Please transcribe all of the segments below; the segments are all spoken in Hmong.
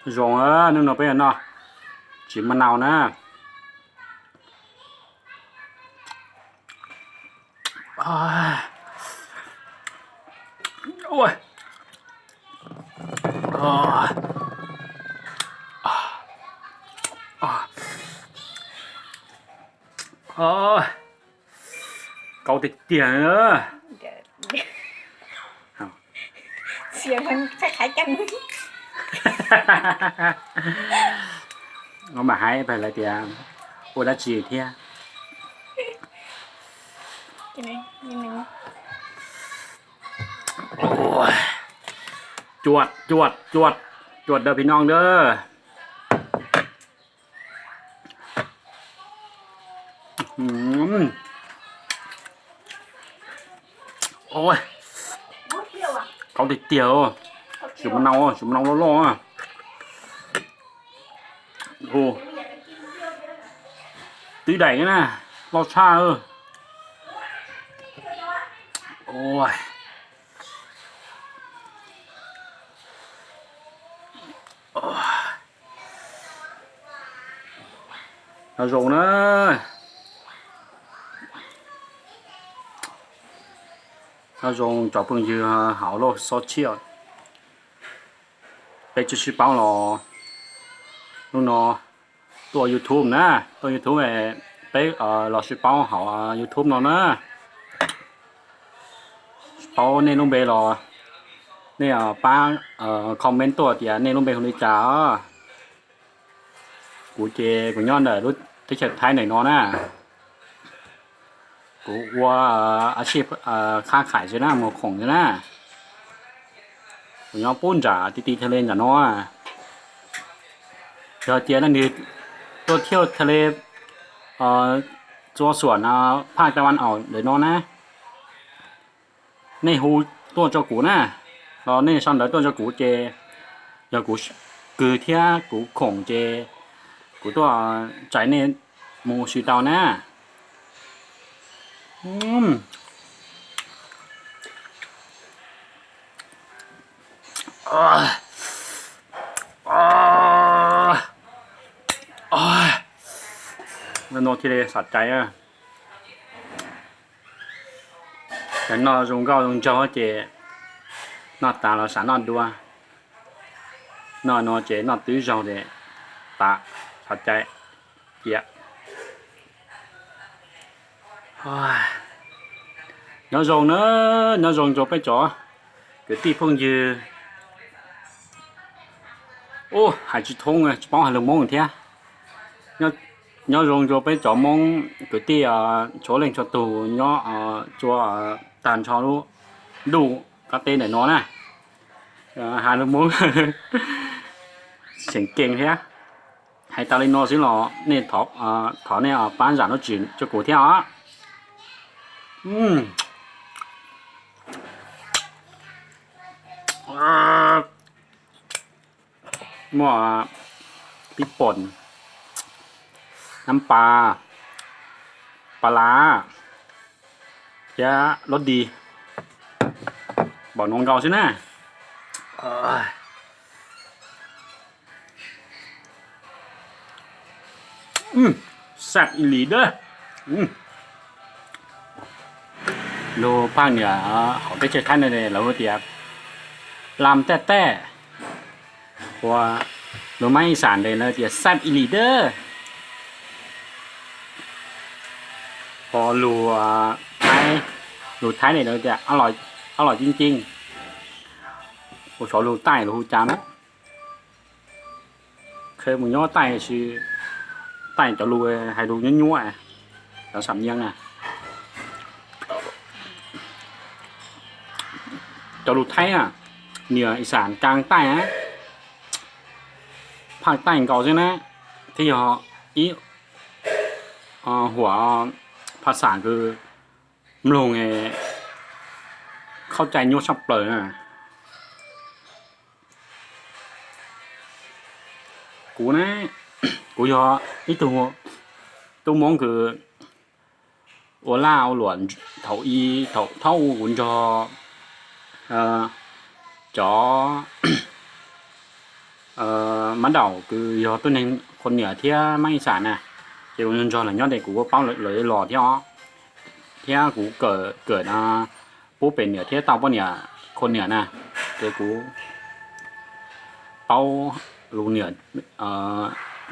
Zoo, hnub no peb yuav noj tsis ma nau na. Kau tiag tiag. Ua mas hais pab lawv tias ua dab tsi thiab. Cuam cuam cuam, cuam dawb phim nooj dawb. Kau tiag tiag, tsum ma nau, tsum ma nau loj loj. Twb daim na, loj tshaj. Nyob zoo na, nyob zoo cov phooj ywg hauv lub xov tshiab. Peb tsis sib paub los hnub no tuaj YouTube na, tuaj YouTube, peb los sib paub hauv YouTube no na. Paub nej lub npe los nej pab comment tuaj tias nej lub npe hu li cas. Kuv ces kuv nyob ntawm lub teb chaws Thaib ntawm no na. Kuv ua a sij khab khais xwb na, muag khoom xwb na. Kuv nyob pub nram ti ti tha le nram no. Yog tias leej twg tuaj thiaj tha le txua xuam phaj ta wan aum ntawm no na, nej hu tuaj rau kuv na, los nej sau ntawv tuaj rau kuv ces yog kuv kwg thiab kuv khoom ces kuv tuaj tsa nej mus ua si tau na. No thiaj li xav cai. Cov noj zoo nkauj zoo nraug ces noj tas los xav noj dua. Noj no ces noj twb zaug ces tas, xav cai cia. Nyob zoo na, nyob zoo rau peb cov kwv tij phooj ywg. Ub, hais tsis thoob, tsis paub hais lus Hmoob thiab. Nyob zoo rau peb cov Hmoob kwv tij txhua leej txhua tus nyob txhua tag nrho lub ntuj qab teb ntawm no na. Hais lus Hmoob tseem keej thiab. Hais tau li no xwb los nej thov nej pab zam lub txim rau kuv thiab os. Muaj pib pom, nab pas, pas las thiab lub dis, npaum no nkaus xwb na. Xab ib lis dab. Lus phaj niam hauv teb chaws Thaib no lawv hu tias lam taj taj, uas lus Mab Ib Xam ntawd lawv tias xab ib lis dab. Ho lus Thaib, lus Thaib ne lawv tias a lom cib ncij. Ua xyov lus Taij lus hu cas na. Qhia mus nyob Taij, Taij cov lus hais lus nyuaj nyuaj, cov xam nyiaj na. Cov lus Thaib na, niam ib xam kang Taij na, phaj Taij nkaus xwb na, thiab yog ib huam phaj xam kws mloog khaub cai nyuaj tshaj plaws na. Kuv ne, kuv yog ib tug tub Hmoob kws ua laj ua luam thaum i, thaum thaub u kuv nrog cov Mab Daum kws yog tuab neeg Khua Niam thiab Mab Ib Xam na, ces kuv nrog lawv nyob ces kuv kuj paub lawv los thiab os, thiab kuv kawm pub pem niam thiab tau poj niam Khua Niam na, ces kuv paub lug niam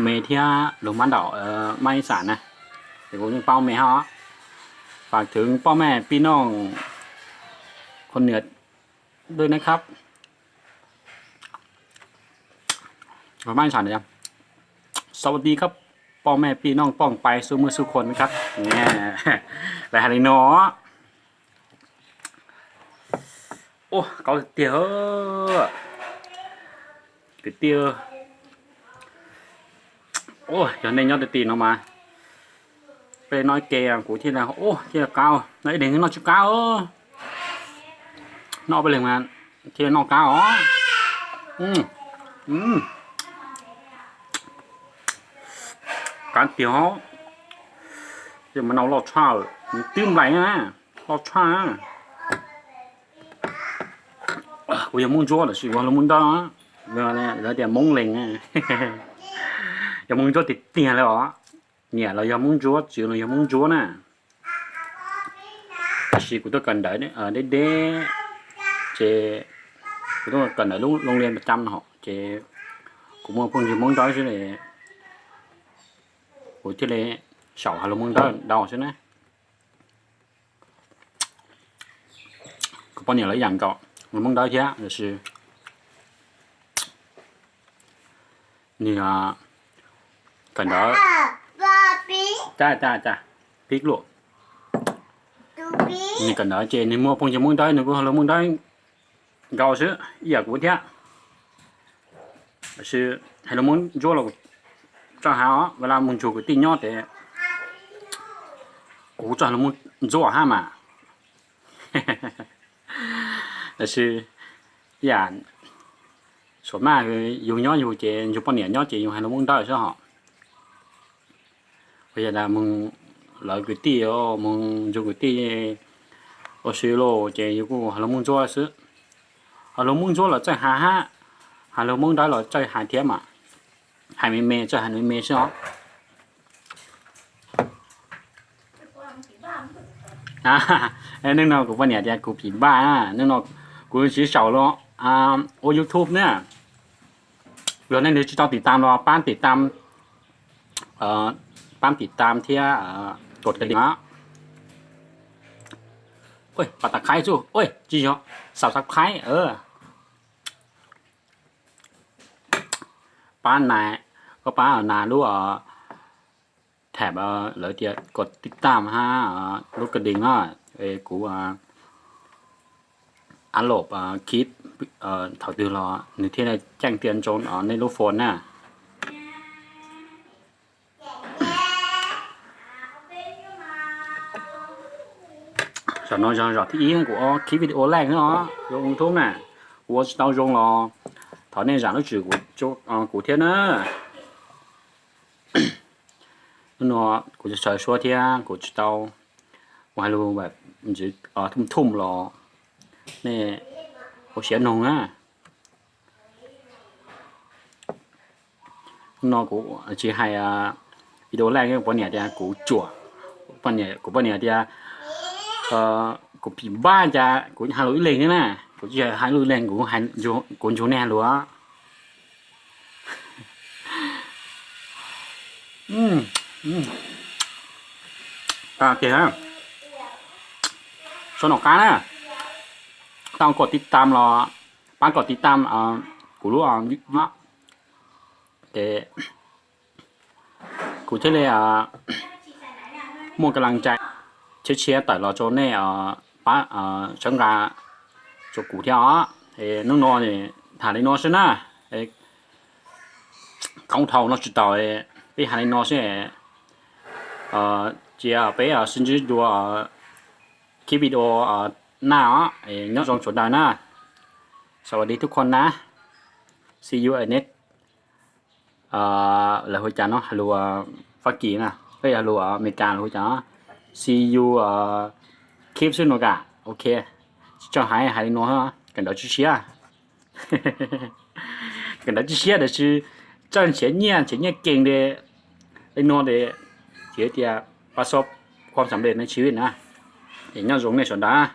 me thiab lug Mab Daum, Mab Ib Xam na, ces kuv yeej paub me hab.ฝากถึงพ่อแม่พี่น้องคนเหนือด้วยนะครับ สวัสดีครับ พ่อแม่พี่น้องป้องไปสู้มือสู้คนนะครับ Lawv has li no. Ua, qab tiag tiag. Kwv tij, yog nej nyob tiag tiag no mas peb noj ib ke kuv thiaj li, thiaj li qab, noj ib leeg noj tsis qab. Noj peb leeg mas thiaj noj qab os. Qab tiag os. Ces mas noj loj tshaj, nws twb nplais na, loj tshaj. Kuv yog Moob Ntsuab lawm sis kuv yog Hmoob Ntawb, lawv tias Moob Lees, yog Moob Ntsuab tiag tiag li os. Niam los yog Moob Ntsuab, txiv los yog Moob Ntsuab na. Tab sis kuv tuaj kawm ntawv deb deb, ces kuv tuaj kawm ntawv lub loo lias pam cam no ces kuv muaj phooj ywg Moob Ntawb xwb, kuv thiaj li xyaum has lus Moob Ntawb ntau xwb na. Kuv poj niam lawv yam nkaus, Moob Ntawb thiab, tiam sis nws kawm ntawv, pib luam, nws kawm ntawv ces nws muaj phooj ywg Moob Ntawb, nws kuj has lus Moob Ntawb nkaus xwb ib yam kuv thiab. Tiam sis has lus Moob Ntsuab los kuv txawj has os, ua li moog nrug kwv tij nyob ces kuv txawj has lus Moob Ntsuab hab mas. Tiam sis ib yam xuam maj yug nyob yug ces yug poj niam nyob ces yug has lus Moob Ntawb xwb hos. Ua yog tas moog lawv kwv tij, moog nrug kwv tij ua si lauj ces yug kuj has lus Moob Ntsuab xwb. Has lus Moob Ntsuab los txawj has hab, has lus Moob Ntawb los txawj has thiab mas. Has me me, txawj has me me xwb os. Hnub no kuv poj niam tias kuv phim npaj, hnub no kuv tsis xyaum los ua YouTube na. Yog nej tsis tau tiv tam los pab tiv tam, pab tiv tam thiab kod kawv deeg os. Pab tiv tam, tsis yog, subscribe. Pab nas, koj pab nas lub thab lawv tias kod tiv tam hab lub kawv deeg na, kuv upload clip thaum twg los nws thiaj li ceeb tias ntsoov nej lub phone na. Zaum no yog zaum thib ib kuv ua clip video lej os, zoo YouTube na. Kuv ua tsis tau zoo los thov nej zam lub txim kuv thiab na. Hnub no kuv tsis tshua suab thiab kuv tsis tau ua hais lus ntxiv thum thum los nej ua siab noog na. Hnub no kuv tsis hais video lej, kuv poj niam tias kuv cuam, kuv poj niam tias kuv phim npaj cas kuv has lus ib leeg thiab na, kuv tsis has lus ib leeg, kuv nrug nej has lus. Qab tiag, suab no qab na. Tau kod tiv tam los pab kod tiv tam kuv lub, ces kuv thiaj li muaj ka laj cai tshiab tshiab tawm los rau nej pab sawv nqa rau kuv thiab os. Hnub no has li no xwb na, qoob dhau no tsis tau, peb has li no xwb. Cia peb sib ntsib dua clip video na os, nyob zoo sawv daws na. สวัสดีทุกคนนะ See you next, lawv hu cas no, has lus Fab Kis na, has lus Amelikas lawv hu cas, see you clip xwb no ka. Ok, tsis txawj hais, hais li no, kawm ntawv tsis siab. Kawm ntawv tsis siab tiam sis txawj nrhiav nyiaj, nrhiav nyiaj keej li, li no ces, ces tias ประสบความสำเร็จในชีวิต na. Es nyob zoo nej sawv daws.